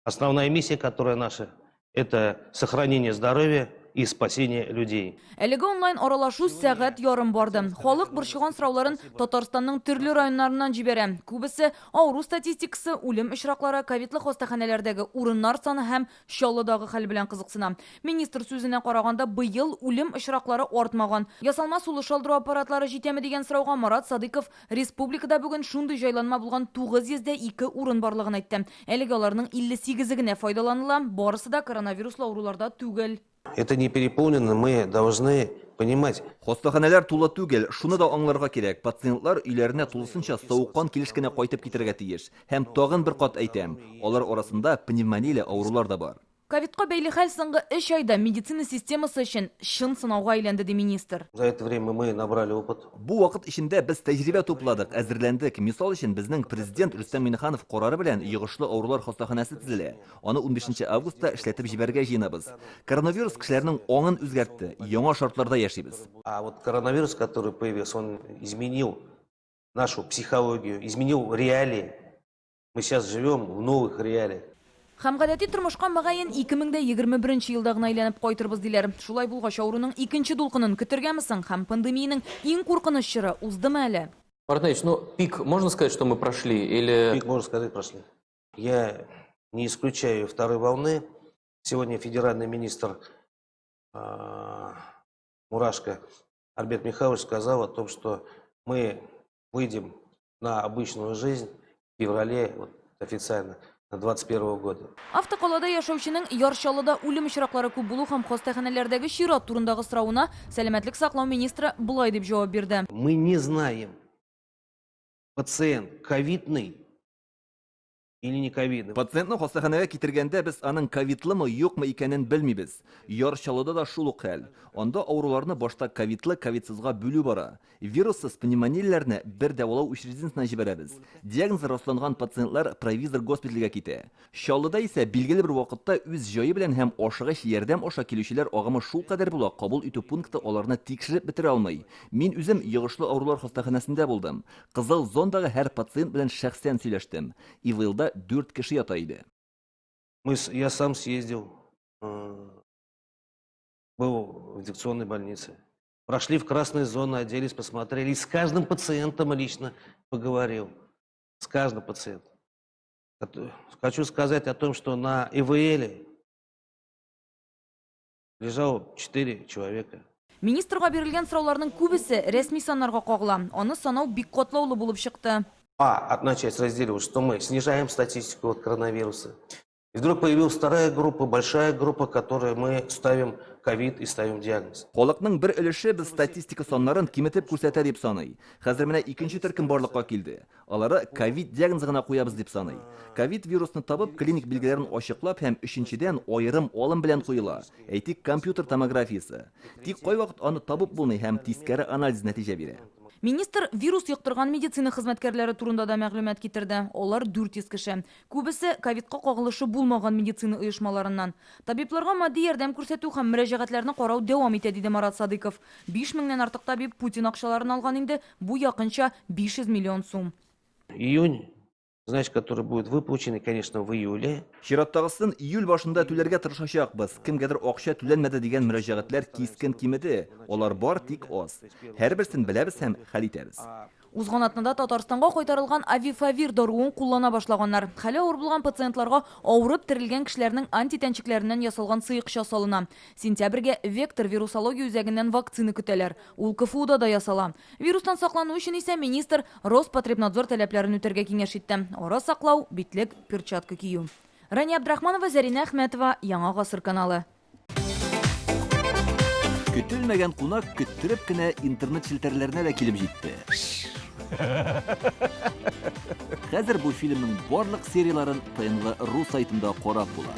Основная миссия, которая наша, это сохранение здоровья и спасение людей. Әлеге онлайн аралашу сәгать ярым барды. Халык борчыган сорауларын Татарстанның төрле районнарыннан җибәрә. Күбесе авыру статистикасы, үлем очраклары, ковидлы хастаханәләрдәге урыннар саны һәм Чаллыдагы хәл белән кызыксына. Министр сүзенә караганда, быел үлем очраклары артмаган. Ясалма сулыш алдыру аппаратлары җитәме дигән сорауга Марат Садыйков Республикада бүген шундый җайланма булган 902 урын барлыгын әйтте. Әлегә аларның 58-е генә файдаланыла, барысы да коронавируслы авыруларда түгел. Это не переполнено, мы должны понимать. Хастаханәләр тулы түгел, шуны да аңларга кирәк, пациентлар өйләренә тулысынча савыккан килеш кенә кайтып китәргә тиеш. Һәм тагын бер кат әйтәм, алар арасында пневмонияле авырулар да бар. Ковидка бәйле хәл соңгы өч айда медицина системасы өчен чын сынауга әйләнде, ди министр. За это время мы набрали опыт. Бу вакыт эчендә без тәҗрибә тупладык, әзерләндек. Мисал өчен, безнең Президент Рөстәм Миңнеханов карары белән йогышлы авырулар хастаханәсе төзелә. Аны унбишенче августта эшләтеп җибәрергә җыенабыз. Коронавирус кешеләрнең аңын үзгәртте, яңа шартларда яшибез. А вот коронавирус, который появился, он изменил нашу психологию, изменил реалии. Мы сейчас живем в новых реалиях. Һәм гадәти тормышка, мөгаен, 2021 елда гына әйләнеп кайтырбыз, диләр. Шулай булгач, авыруның икенче дулкынын көтергәме соң? Һәм пандемиянең иң куркыныч чоры уздымы әле? Марат Наилевич, ну пик, можно сказать, что мы прошли? Или... Пик, можно сказать, прошли. Я не исключаю второй волны. Сегодня федеральный министр Мурашко Альберт Михайлович сказал о том, что мы выйдем на обычную жизнь в феврале, вот, официально, на 21 года. Автокалада яшәүченең Яр Чаллыда үлем очраклары күп булу һәм хастаханәләрдәге чират турындагы соравына сәламәтлек саклау министры болай дип җавап бирде. Мы не знаем, пациент ковидный или не ковидный. Пациентны хастаханәгә китергәндә без аның ковидлымы, юкмы икәнен белмибез. Яр Чаллыда да шул ук хәл. Анда авыруларны башта ковидлы, ковидсызга бүлү бара. Вируссыз пневмонияләрне бер дәвалау учреждениесенә җибәрәбез. Диагнозы расланган пациентлар провизор госпитальгә китә. Чаллыда исә билгеле бер вакытта үз җае белән һәм ашыгыч ярдәм аша килүчеләр агымы шулкадәр була, кабул итү пункты аларны тикшереп бетерә алмый. Мин үзем йогышлы авырулар хастаханәсендә булдым. Кызыл зонадагы һәр пациент белән шәхсән сөйләштем. ИВЛда дүрт кеше ята иде. Мы, я сам съездил, был в инфекционной больнице. Прошли в красные зоны, оделись, посмотрели. И с каждым пациентом лично поговорил. С каждым пациентом. Хочу сказать о том, что на ИВЛ лежало 4 человека. Министрга бирелгән сорауларның күбесе рәсми саннарга кагыла. Аны санау бик катлаулы булып чыкты. А, одна часть разделилась, что мы снижаем статистику от коронавируса. И вдруг появилась вторая группа, большая группа, которой мы ставим ковид и ставим диагноз. Халыкның бер өлеше без статистика саннарын киметеп күрсәтә дип саный. Хәзер менә икенче төркем барлыкка килде. Алары ковид диагнозы гына куябыз дип саный. Ковид вирусны табып, клиник билгеләрен ачыклап һәм өченчедән, аерым алым белән куела, әйтик, компьютер томографиясе. Тик кайвакыт аны табып булмый һәм тискәре анализ нәтиҗә бирә. Министр вирус йоктырган медицина хезмәткәрләре турында да мәгълүмат китерде. Алар 400 кеше. Күбесе, ковидка кагылышы булмаган медицина оешмаларыннан. Табибларга матди ярдәм күрсәтү һәм мөрәҗәгатьләрне карау дәвам итә, диде Марат Садыйков. 5 меңнән артык табиб Путин акчаларын алган инде, бу якынча 500 миллион сум. Июнь, значит, который будет выплачен, конечно, в июле. Чираттагысын июль башында түләргә тырышачакбыз. Кемгәдер акча түләнмәде дигән мөрәҗәгатьләр кискен кимеде. Алар бар, тик аз. Һәрберсен беләбез һәм хәл итәбез. Узган атнада Татарстанга кайтарылган Авифавир даруын куллана башлаганнар. Хәле авыр булган пациентларга авырып терелгән кешеләрнең антитәнчекләреннән ясалган сыекча салына. Сентябрьгә Вектор вирусология үзәгеннән вакцина көтәләр. Ул КФУда да ясала. Вирустан саклану өчен исә министр Роспотребнадзор таләпләрен үтәргә киңәш итте. Ара саклау, битлек, перчатка кию. Рания Абдрахманова, Зәринә Әхмәтова, Яңа гасыр каналы. Көтелмәгән кунак көттереп кенә интернет челтәрләренә дә килеп җитте. Хәзер бу фильмның барлык серияләрен ТНВ.ру сайтында карап була.